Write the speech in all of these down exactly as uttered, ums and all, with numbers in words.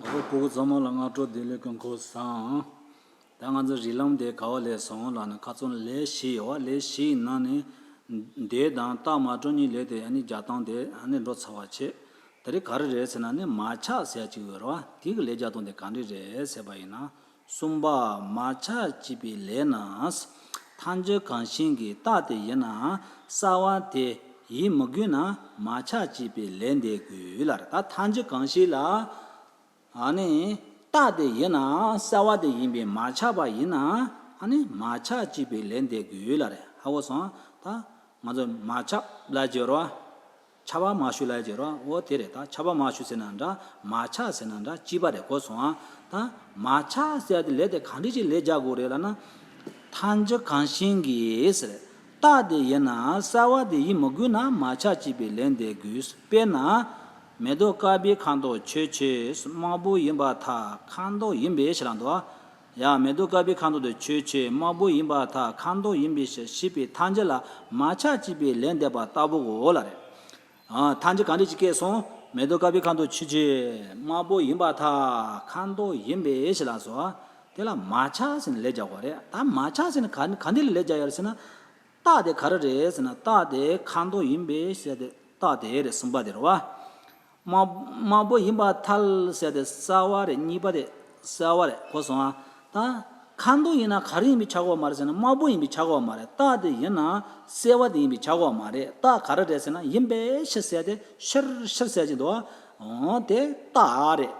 ཨོ་སྤུ་གུ་ཚང་མ་ལ་སྔ་དྲོ་བདེ་ལེགས། སྐུ་ཁམས་བཟང་། ད་ང་ཚོ་རིགས་ལམ་དེ་ག་བ་ལས་སོང་ལབ་ན། ཁ་སང་ལས་བཞི་ཡོད་པ། ལས་བཞིའི་ནང་ནས་འདས་དང་རྟགས་མ་གྲུབ་གཉིས་ལས་དེ་ཨ་ནི་རྒྱག་སྟངས་དེ་ཨ་ནི་འགྲོ་ཚར་བ་བྱས། དེ་རིང་ག་རེ་རེད་ཟེར་ན་ནི་མ་ཆགས་ཟེར་ཅིག་ཡོད་རེད་པ། དེ་གི་ལས་རྒྱག་སྟངས་དེ་ག་འདྲ་རེད་ཟེར་བ་ཡིན་ན། གསུམ་པ། མ་ཆགས་བྱས་པའི་ལས་ན། ཐལ་འགྱུར་གང་ཞིག་གི་རྟགས་དེ་ཡིན་ན་གསལ་བ་དེ་ཡིན་མི་དགོས་ན་མ་ཆགས་བྱས་པའི་ལས་འདས་དགོས་ལབ་རེད། ད་ཐལ་འགྱུར་གང་ཞིག་ལ་ཨ་ནི་རྟགས་དེ་ཡིན་ན་གསལ་བ་དེ་ཡིན་པས་མ་ཆགས་པ་ཡིན་ན། ཨ་ནི་མ་ཆགས་བྱས་པའི་ལས་འདས་དགོས་ལབ་རེད། ཧ་གོ་སོང་། ད་ང་ཚོ་མ་ཆགས་ལབ་ཀྱི་ཡོད་རེད་པ། ཆགས་པ་མ་ཞུགས་ལབ་ཀྱི་ཡོད་རེད་པ། འོ་དེ་རེད། ད་ཆགས་པ་མ་ཞུགས་ཟེར་ན་འདྲ། མ་ཆགས་ཟེར་ན་འདྲ། གཅིག་པ་རེད། གོ་སོང་ཨ། ད་མ་ཆགས་ཟེར་དེ་ལས་དེ་ག་འདྲ་ཅིག་ལས་རྒྱག་དགོས་རེད་ལབ་ན། ཐལ་འགྱུར་གང་ཞིག་གི་ཟེར། རྟགས་དེ་ཡིན་ན་གསལ་བ་དེ་ཡིན་མི་དགོས་ན་མ་ཆགས་བྱས་པའི་ལས་འདས་དགོས། དཔེར་ན། མེ་ཏོག་དཀར་པོའི་ཁ་མདོག་ཆོས་ཆོས། དམར་པོ་ཡིན་པར་ཐལ། ཁ་མདོག་ཡིན་པས་ཞེས་ལབ་འདུག་ཨ། ཡ། མེ་ཏོག་དཀར་པོའི་ཁ་མདོག་དེ་ཆོས་ཆོས། དམར་པོ་ཡིན་པར་ཐལ། ཁ་མདོག་ཡིན་པས་ཞེས་པའི་ཐལ་འགྱུར་ལ་མ་ཆགས་བྱས་པའི་ལས་འདས་པ་ལྟ་བུ་གོ་ལབ་རེད། ཨ། ཐལ་འགྱུར་ག་འདྲ་ཅིག་སྐྱེས་སོང་། མེ་ཏོག་དཀར་པོའི་ཁ་མདོག་ཆོས་ཆོས། དམར་པོ་ཡིན་པར་ཐལ། ཁ་མདོག་ཡིན་པས་ཞེས་ལབ་སོང་ཨ། དེ་ལ་མ་ཆགས་ཟེར་ནས་ལས་རྒྱག་དགོས་རེད། ད་མ་ཆགས་ཟེར་ནས་ག་ག་འདྲ་ལ་ལས་རྒྱག་ཡོད་རེད་ཟེར་ན། རྟགས་དེ་ག་རེ་རེད་ཟེར་ན། རྟགས་དེ་ཁ་མདོག་ཡིན་པས་ཟེར་དེ་རྟགས་དེ་རེད། གསུམ་པ་དེ་རེད་པ། དམར་དམར་པོ་ཡིན་པར་ཐལ་ཟེར་དེ་གསལ་བ་རེད། གཉིས་པ་དེ་གསལ་བ་རེད། གོ་སོང་ཨ། ད་ཁ་མདོག་ཡིན་ན་ག་རེ་ཡིན་པས་ཆགས་ཀྱི་ཡོད་མ་རེད་ཟེར་ན། དམར་པོ་ཡིན་པས་ཆགས་ཀྱི་ཡོད་མ་རེད། རྟགས་དེ་ཡིན་ན་གསལ་བ་དེ་ཡིན་པས་ཆགས་ཀྱི་ཡོད་མ་རེད། རྟགས་ག་རེ་རེད་ཟེར་ན། ཡིན་པའི་ཕྱིར་ཟེར་དེ་ཕྱིར་ཕྱིར་ཟེར་གྱི་འདུག་ཨ། འོ་དེ་རྟགས་རེད།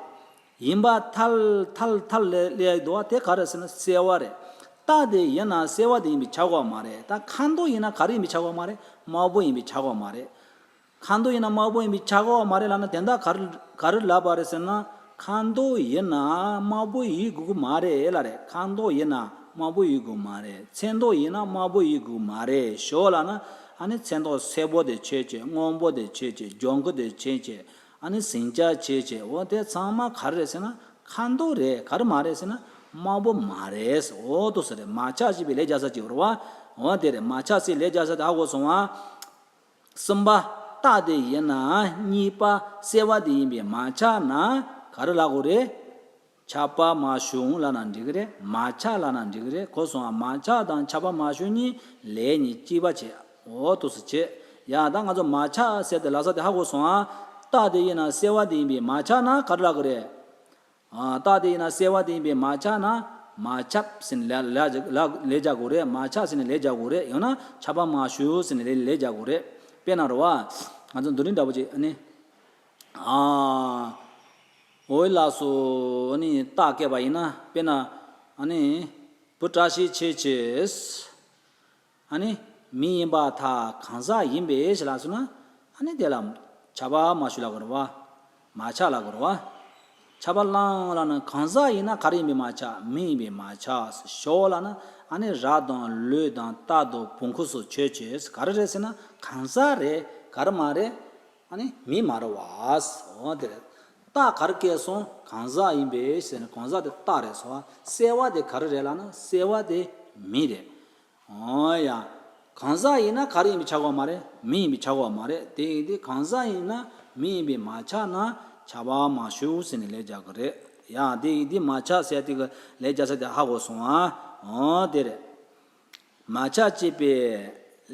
ཡིན་པར་ཐལ། ཐལ་ཐལ་ལབ་ལབ་ཡག་འདུག་པ། དེ་ག་རེ་ཟེར་ན་གསལ་བ་རེད། རྟགས་དེ་ཡིན་ན་གསལ་བ་དེ་ཡིན་པས་ཆགས་ཀྱི་ཡོད་མ་རེད། ད་ཁ་མདོག་ཡིན་ན་ག་རེ་ཡིན་པས་ཆགས་ཀྱི་ཡོད་མ་རེད། དམར་པོ་ཡིན་པས་ཆགས་ཀྱི་ཡོད་མ་རེད། ཁ་མདོག་ཡིན་ན་དམར་པོ་ཡིན་པས་ཆགས་ཀྱི་ཡོད་མ་རེད་ལབ་ན། དེ་འདྲ་ག་རེ་ག་རེ་ལབ་པ་རེད་ཟེར་ན། ཁ་མདོག་ཡིན་ན་དམར་པོ་ཡིན་དགོས་ཀྱི་མ་རེད་ལབ་རེད། ཁ་མདོག་ཡིན་ན་དམར་པོ་ཡིན་དགོས་མ་རེད། ཚོན་མདོག་ཡིན་ན་དམར་པོ་ཡིན་དགོས་མ་རེད། ཞོག་ལབ་ན། ཨ་ནི་ཚོན་མདོག་སེར་པོ་དེ་ཆོས་ཅན། སྔོན་པོ་དེ་ཆོས་ཅན། ལྗང་ཁུ་དེ་ཆོས་ཅན། ཨ་ནི་ཟིང་ཆ་ཆོས་ཅན། འོ་དེ་ཚང་མ་ག་རེ་རེད་ཟེར་ན་ཁ་མདོག་རེད། ག་རེ་མ་རེད་ཟེར་ན་དམར་པོ་མ་རེད། འོ་འདུག་སེ་རེད། མ་ཆགས་བྱས་པའི་ལས་རྒྱག་ས་ཅིག་ཡོད་རེད་པ། འོ་དེ་རེད། མ་ཆགས་སའི་ལས་རྒྱག་ས་དེ་ཧ་གོ་སོང་ཨ། གསུམ་པ། རྟགས་དེ་ཡིན་ན། གཉིས་པ། གསལ་བ་དེ་ཡིན་པས་མ་ཆགས་ན་ག་རེ་ལབ་དགོས་རེད། ཆགས་པ་མ་བྱུང་ལབ་ན་འགྲིག་གི་རེད། མ་ཆགས་ལབ་ན་འགྲིག་གི་རེད། གོ་སོང་ཨ། མ་ཆགས་དང་ཆགས་པ་མ་བྱུང་གཉིས་ལས་གཉིས་གཅིག་པ་བྱས། འོ་འདུག་སེ་བྱས། ཡ། ད་ང་ཚོ་མ་ཆགས་ཟེར་དེ་ལབ་ས་དེ་ཧ་གོ་སོང་ཨ། རྟགས་དེ་ཡིན་ན་གསལ་བ་དེ་ཡིན་པས་མ་ཆགས་ན་ག་རེ་ལབ་དགོས་རེད། ཨ། རྟགས་དེ་ཡིན་ན་གསལ་བ་དེ་ཡིན་པས་མ་ཆགས་ན་མ་ཁྱབ་ཟེར་ནས་ལ་ལ་ལ་ལས་རྒྱག་དགོས་རེད། མ་ཆགས་ཟེར་ནས་ལས་རྒྱག་དགོས་རེད། ཡང་ན་ཆགས་པ་མ་བྱུང་ཟེར་ནས་ལས་ལས་རྒྱག་དགོས་རེད། དཔེར་ན་རེད་པ། ང་ཚོ་མདོ་རིགས་འདྲ་པོ་ཅིག་ཨ་ནི། ཨ། འོ་ལགས་སོ། ཨ་ནི་རྟགས་བཀོད་པ་ཡིན་ན། དཔེར་ན་ཨ་ནི་བུ་བཀྲ་ཤིས་ཆོས་ཆོས། ཨ་ནི་མི་ཡིན་པར་ཐལ། གང་ཟག་ཡིན་པས་ཞེས་ལབ་སོང་ན། ཨ་ནི་དེ་ལ་ཆགས་པ་མ་བྱུང་ལབ་དགོས་རེད་པ། མ་ཆགས་ལབ་དགོས་རེད་པ། ཆགས་པ་བླངས་ལབ་ན། གང་ཟག་ཡིན་ན་ག་རེ་ཡིན་པས་མ་ཆགས། མི་ཡིན་པས་མ་ཆགས། ཞོག་ལབ་ན། ཨ་ནི་ར་དང་ལུག་དང་རྟ་དང་བོང་ཀུ་སོགས་ཆོས་ཅན། ག་རེ་རེད་ཟེར་ན་གང་ཟག་རེད། ག་རེ་མ་རེད། ཨ་ནི་མི་མ་རེད་པ། འོ་དེ་རེད། རྟགས་ག་རེ་བཀོད་སོང་། གང་ཟག་ཡིན་པས་ཟེར་ན་གང་ཟག་དེ་རྟགས་རེད་སོང་། གསལ་བ་དེ་ག་རེ་རེད་ལབ་ན་གསལ་བ་དེ་མི་རེད། འོ་ཡ། གང་ཟག་ཡིན་ན་ག་རེ་ཡིན་པས་ཆགས་ཀྱི་ཡོད་མ་རེད། མི་ཡིན་པས་ཆགས་ཀྱི་ཡོད་མ་རེད། དེ་ཡིན་དུས་གང་ཟག་ཡིན་ན་མི་ཡིན་པས་མ་ཆགས་ན་ཆགས་པ་མ་བྱུང་ཟེར་ནས་ལས་རྒྱག་གི་རེད། ཡ། དེ་ཡིན་དུས་མ་ཆགས་ཟེར་དེ་གི་ལས་རྒྱག་ས་དེ་ཧ་གོ་སོང་ཨ། འོ་དེ་རེད། མ་ཆགས་བྱས་པའི་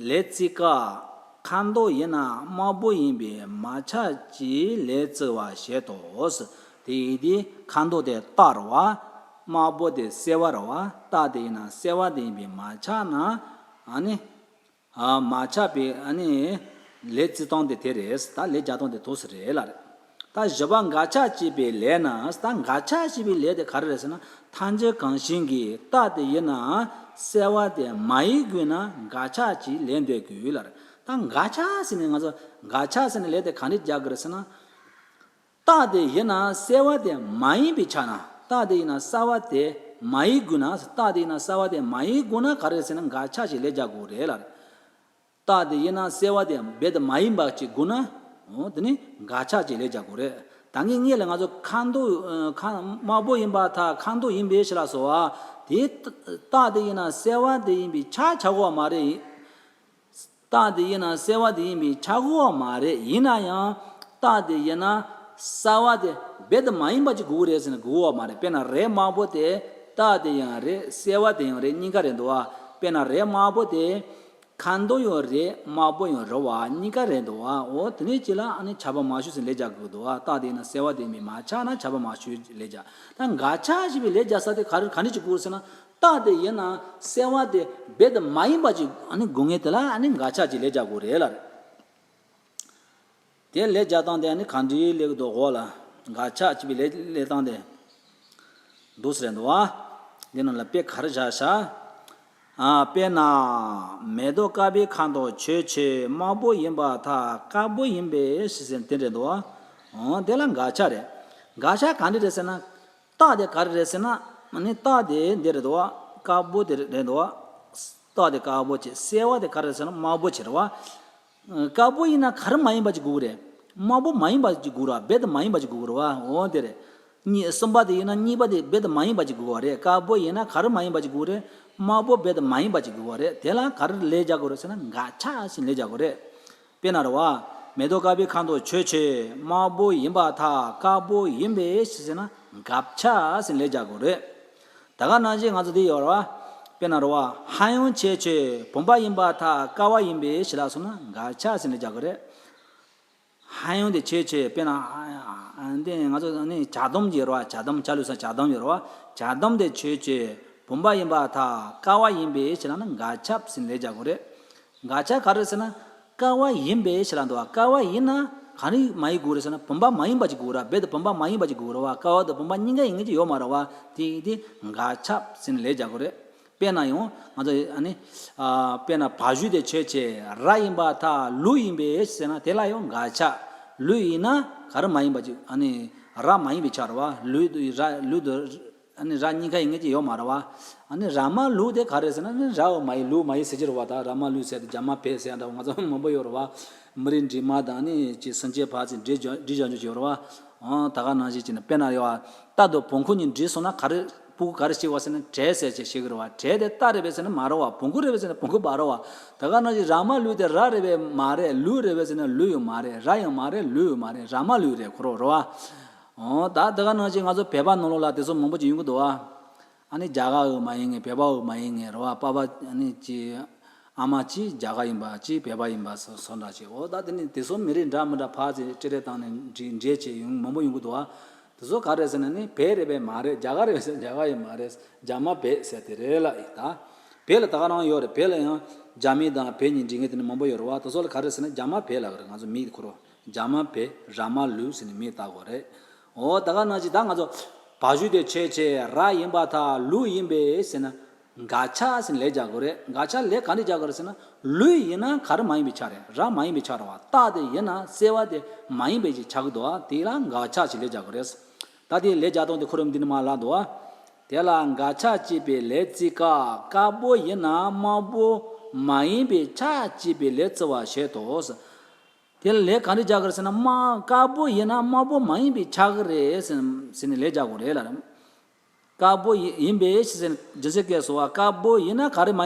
ལས་བརྩི་སྐབས། ཁ་མདོག་ཡིན་ན་དམར་པོ་ཡིན་པས་མ་ཆགས་ཀྱི་ལས་བརྩི་བར་བཞེད་དོ། དེ་ཡིན་དུས་ཁ་མདོག་དེ་རྟགས་རེད་པ། དམར་པོ་དེ་གསལ་བ་རེད་པ། རྟགས་དེ་ཡིན་ན་གསལ་བ་དེ་ཡིན་པས་མ་ཆགས་ན། ཨ་ནི། ཨ། མ་ཆགས་པའི་ཨ་ནི་ལས་བརྩི་སྟངས་དེ་དེ་རེད། ད་ལས་རྒྱག་སྟངས་དེ་འདུག་སེ་རེད་ལབ་རེད། ད་བཞི་པ། འགལ་ཆགས་བྱས་པའི་ལས་ན། ད་འགལ་ཆགས་བྱས་པའི་ལས་དེ་ག་རེ་རེད་ཟེར་ན། ཐལ་འགྱུར་གང་ཞིག་གི་རྟགས་དེ་ཡིན་ན་གསལ་བ་དེ་མ་ཡིན་དགོས་ན་འགལ་ཆགས་ཀྱི་ལས་འདས་དགོས་ལབ་རེད། ད་འགལ་ཆགས་ཟེར་ནས་ང་ཚོ་འགལ་ཆགས་ཟེར་ནས་ལས་དེ་ག་འདྲ་རྒྱག་གི་རེད་ཟེར་ན། རྟགས་དེ་ཡིན་ན་གསལ་བ་དེ་མ་ཡིན་པས་ཆགས་ན། རྟགས་དེ་ཡིན་ན་གསལ་བ་དེ་མ་ཡིན་དགོས་ན། རྟགས་དེ་ཡིན་ན་གསལ་བ་དེ་མ་ཡིན་དགོས་ན་ག་རེ་རེད་ཟེར་ན་འགལ་ཆགས་ཀྱི་ལས་རྒྱག་དགོས་རེད་ལབ་རེད། རྟགས་དེ་ཡིན་ན་གསལ་བ་དེ་རྦད་དེ་མ་ཡིན་པ་ཅིག་དགོས་ན། འོ་དེ་ནི་འགལ་ཆགས་ཀྱི་ལས་རྒྱག་དགོས་རེད། ད་ངས་སྔོན་ལ་ང་ཚོ་ཁ་མདོག་ཨ། ཁ་དམར་པོ་ཡིན་པར་ཐལ། ཁ་མདོག་ཡིན་པས་ཞེས་ལབ་སོང་བ། དེ་རྟགས་དེ་ཡིན་ན་གསལ་བ་དེ་ཡིན་པས་ཆགས་ཆགས་ཀྱི་ཡོད་མ་རེད། རྟགས་དེ་ཡིན་ན་གསལ་བ་དེ་ཡིན་པས་ཆགས་ཀྱི་ཡོད་མ་རེད། ཡིན་ན་ཡང་རྟགས་དེ་ཡིན་ན་གསལ་བ་དེ་ རྦད་དེ་མ་ཡིན་པ་ཅིག་དགོས་ཀྱི་རེད་ཟེར་ན་དགོས་པ་མ་རེད། དཔེར་ན་རས་དམར་པོ་དེ་རྟ་དེ་ཡང་རེད། སེར་བ་དེ་ཡང་རེད། གཉིས་ཀ་རེད་འདུག་བ། དཔེར་ན་རས་དམར་པོ་དེ་ཁ་དོག་ཡང་རེད། དམར་པོ་ཡང་རེད་བ། གཉིས་ཀ་རེད་འདུག་བ། འོ་དེ་ནས་ཅི་ལ་ཨ་ནི་ཆགས་པ་མ་ཞུགས་ཟེར་ལས་རྒྱག་དགོས་འདུག་བ། རྟ་དེ་ཡིན་ན་སེར་བ་དེ་མི་མ་ཆགས་ན་ཆགས་པ་མ་ཞུགས་ལས་རྒྱག་ད་འགལ་ཆགས་ཞེས་པའི་ལས་རྒྱག་ས་དེ་ག་རེ་ག་འདྲ་ཅིག་དགོས་ཟེར་ན། རྟ་དེ་ཡིན་ན་སེར་བ་དེ་རྦད་དེ་མ་ཡིན་པ་ཅིག་ཨ་ནི་དགོས་ངེས་དེ་ལ་ཨ་ནི་འགལ་ཆགས་ཀྱི་ལས་རྒྱག་དགོས་རེད་ལ། དེ་ལས་རྒྱག་སྟངས་དེ་ཨ་ནི་ག་འདྲའི་ལས་ཀྱི་འདུག་འོག་ལ་འགལ་ཆགས་ཀྱི་པའི་ལས་ལས་སྟངས་དེ་འདུག་ཟེར་འདུག་བ། འདི་རྣམས་ལ་དཔེ་ག་རེ་བཞག་བཞག་ཨ་དཔེར་ན། མེ་ཏོག་དཀར་པོའི་ཁ་དོག་ཆོས་ཆོས་དམར་པོ་ཡིན་པར་ཐལ། དཀར་པོ་ཡིན་པས་ཞེས་ཟེར་དེ་འདྲ་འདུག་བ། འོ་དེ་ལ་འགལ་ཆགས་རེད། འགལ་ཆགས་ག་འདྲ་རེད་ཟེར་ན། རྟགས་དེ་ག་རེ་རེད་ཟེར་ན། ཨ་ནི་རྟགས་དེ་འདི་རེད་འདུག་བ། དཀར་པོ་དེ་རེད་འདུག་བ། རྟགས་དེ་དཀར་པོ་བྱས། སེར་བ་དེ་ག་རེ་རེད་ཟེར་ན་དམར་པོ་བྱས་རེད་བ། དཀར་པོ་ཡིན་ན་ག་རེ་མ་ཡིན་པ་ཅིག་དགོས་ཀྱི་རེད། དམར་པོ་མ་ཡིན་པ་ཅིག་དགོས་རེད་བ། རྦད་དེ་མ་ཡིན་པ་ཅིག་དགོས་རེད་བ། འོ་དེ་རེད། གཉིས་གསུམ་པ་དེ་ཡིན་ན་གཉིས་པ་དེ་རྦད་དེ་མ་ཡིན་པ་ཅིག་དགོས་པ་རེད། དཀར་པོ་ཡིན་ན་ག་རེ་མ་ཡིན་པ་ཅིག་དགོས་རེད། དམར་པོ་རྦད་དེ་མ་ཡིན་པ་ཅིག་དགོས་པ་རེད། དེ་ལ་ག་རེ་ལས་རྒྱག་དགོས་རེད་ཟེར་ན་འགལ་ཆགས་ཟེར་ལས་རྒྱག་དགོས་རེད། དཔེར་ན་རེད་བ། མེ་ཏོག་དཀར་པོའི་ཁ་དོག་ཆོས་ཆོས་དམར་པོ་ཡིན་པར་ཐལ། དཀར་པོ་ཡིན་པས་ཞེས་ཟེར་ན་འགལ་ཆགས་ཟེར་ལས་རྒྱག་དགོས་རེད། ད་ག་ནང་བཞིན་ང་ཚོ་འདི་ཡོད་རེད་བ། དཔེར་ན་རེད་བ། ཧ་ཡང་ཆོས་ཆོས་བུམ་པ་ཡིན་པར་ཐལ། ཀ་བ་ཡིན་པས་ཞེས་ལ་སོང་ན་འགལ་ཆགས་ཟེར་ལས་རྒྱག་དགོས་རེད། ཧ་ཡང་དེ་ཆོས་ཆོས་དཔེར་ན་ཨ་ཨ་འདི་ང་ཚོ་ནི་ཇ་དོམ་ཡོད་རེད་བ། ཇ་དོམ་ཇ་ལུས་ས་ཇ་དོམ་ཡོད་རེད་བ། ཇ་དོམ་དེ་ཆོས་ཆོས་བུམ་པ་ཡིན་པར་ཐལ། ཀ་བ་ཡིན་པས་ཞེས་ལ་ན་འགལ་ཆགས་ཟེར་ལས་རྒྱག་དགོས་རེད། འགལ་ཆགས་ག་རེ་ཟེར་ན། ཀ་བ་ཡིན་པས་ཞེས་ལ་འདུག་བ། ཀ་བ་ཡིན་ན་ག་རེ་མ་ཡིན་དགོས་རེད་ཟེར་ན་བུམ་པ་མ་ཡིན་པ་ཅིག་དགོས་རེད། རྦད་དེ་བུམ་པ་མ་ཡིན་པ་ཅིག་དགོས་རེད་བ། ཀ་བ་དང་བུམ་པ་གཉིས་ཀ་ཡིན་མཁན་ཅིག་ཡོད་མ་རེད་བ། དེ་དེ་འགལ་ཆགས་ཟེར་ནས་ལས་རྒྱག་དགོས་རེད། དཔེར་ན་ཡང་ང་ཚོ་ཨ་ནི་ཨ་དཔེར་ན་བ་བཞུད་དེ་ཆོས་ཅན། ར་ཡིན་པར་ཐལ། ལུག་ཡིན་པས་ཟེར་ན་དེ་ལ་ཡང་འགལ་ཆགས། ལུག་ཡིན་ན་ག་རེ་མ་ཡིན་པ་ཅིག་ཨ་ནི་ར་མ་ཡིན་པས་ཆགས་རེད་བ། ལུག་དང་ར་ལུག་དང་ཨ་ནི་ར་གཉིས་ཀ་ཡིན་མཁན་ཅིག་ཡོད་མ་རེད་བ། ཨ་ནི་ར་མ་ལུག་དེ་ག་རེ་ཟེར་ན་ཨ་ནི་ར་འོ་མ་ཡིན་ལུག་མ་ཡིན་ཟེར་གྱི་རེད་བ། ད་ར་མ་ལུག་ཟེར་དེ་རྒྱ་མ་བལ་ཟེར་ཡ་འདྲ་བོ་ང་ཚོ་མང་པོ་ཡོད་རེད་བ། མི་རིགས་འདྲེས་མ་དང་ཨ་ནི་ཅིག་སེམས་ཅན་ཕར་ཚུར་འདྲེས་འཇོག་འདྲེས་འཇོག་འཇོག་ཡོད་རེད་བ། ཨང་ད་ག་ནང་བཞིན་བྱས་ནས་དཔེར་ན་ཡོད་བ། རྟ་དང་བོང་ཁུ་གཉིས་འདྲེས་སོང་ན་ག་རེ་སྤུ་གུ་ག་རེ་སྐྱེ་བ་ཟེར་ན་བྲན་ཟེར་ཅིག་ཤེས་ཀྱི་རེད་བ། བྲན་དེ་རྟ་རེད་པས་ཟེར་ན་མ་རེད་བ། བོང་ཁུ་རེད་པས་ཟེར་ན་བོང་ཁུ་མ་རེད་བ། ད་ག་ནང་བཞིན་ར་མ་ལུག་དེ་ར་རེད་པས་མ་རེད། ལུག་རེད་པས་ཟེར་ན་ལུག་ཡང་མ་རེད། ར་ཡང་མ་རེད། ལུག་ཡང་མ་རེད། ར་མ་ལུག་རེད། ཁོ་རང་རེད་བ། ཨོ་ད་ད་ག་ནང་བཞིན་ང་ཚོ་བོད་པ་ནང་ལོགས་ལ་དེ་ཚོ་མང་པོ་ཅིག་ཡོང་གི་འདུག་བ། ཨ་ནི་རྒྱ་གར་བ་མ་ཡིན་ངེས། བོད་པ་བ་མ་ཡིན་ངེས་རེད་བ། པ་ཕ་ཨ་ནི་ཅི་ཨ་མ་གཅིག་རྒྱ་གར་ཡིན་པ་གཅིག་བོད་པ་ཡིན་པ་སོ་སོ་འདྲ་ཅིག་འོ་ད་དེ་ནི་དེ་ཚོ་མི་རིགས་འདྲ་མི་འདྲ་ཕར་ཚུར་སྤྲད་རེས་བཏང་ནས་འདྲེས་འདྲེས་བྱས་ཡོང་མང་པོ་ཡོང་གི་འདུག་བ། དེ་ཚོ་ག་རེད་ཟེར་ན་ནི་བོད་རེད་པས་མ་རེད། རྒྱ་གར་རེད་པས་ཟེར་རྒྱ་གར་ཡིན་མ་རེད། རྒྱ་མ་བོད་ཟེར་དེ་རེད་ལ་ཡིན་ད། བོད་ལ་ད་ག་རང་ཡོད་རེད། བོད་ལ་ཡང་རྒྱ་མི་དང་བོད་གཉིས་འདྲེས་མཁན་དེ་ནི་མང་པོ་ཡོད་རེད་བ། དེ་ཚོ་ལ་ག་རེ་ཟེར་ན་རྒྱ་མ་བོད་ལབ་ཀྱི་རེད། ང་ཚོ་མིང་དེ་ཁོ་རང་རྒྱ་མ་བོད་ར་མ་ལུག་ཟེར་ནས་མིང་བཏགས་དགོས་རེད། འོ་ད་ག་ནང་བཞིན་ད་ང་ཚོ་བ་བཞུད་དེ་ཆོས་ཅན། ར་ཡིན་པར་ཐལ། ལུག་ཡིན་པས་ཟེར་ན་འགལ་ཆགས་ཟེར་ནས་ལས་རྒྱག་དགོས་རེད། འགལ་ཆགས་ལས་ག་འདྲ་རྒྱག་དགོས་རེད་ཟེར་ན་ལུག་ཡིན་ན་ག་རེ་མ་ཡིན་པའི་ཆ་རེད། ར་མ་ཡིན་པའི་ཆ་རེད་བ། རྟ་དེ་ཡིན་ན་སེར་བ་དེ་མ་ཡིན་པའི་ཅིག་ཆགས་ཀྱི་འདུག་བ། དེ་ལ་འགལ་ཆགས་ཅིག་ལས་རྒྱག་དགོས་རེད། ད་དེ་ལས་རྒྱག་སྟངས་དེ་ཁོ་རང་འདི་ནས་མར་ལབ་འདུག་བ། དེ་ལ་འགལ་ཆགས་སྐྱེད་པའི་ལས་བརྩི་དཀའ། དཀར་པོ་ཡིན་ན་དམར་པོ་མ་ཡིན་པའི་ཆ་སྐྱེད་པའི་ལས་བརྩི་བར་བྱེད་དོ། དེ་ལ་ལས་ག་འདྲ་རྒྱག་གི་རེད་ཟེར་ན་དམར་དཀར་པོ་ཡིན་ན་དམར་པོ་མ་ཡིན་པའི་ཆགས་ཀྱི་རེད་ཟེར་ཟེར་ནས་ལས་རྒྱག་དགོས་རེད་ལ། དཀར་པོ་ཡིན་ཡིན་པས་ཞེས་ཟེར་ནས་སྦྱིན་སྲེག་བཀལ་སོང་བ། དཀར་པོ་ཡིན་ན་ག་རེ་མ་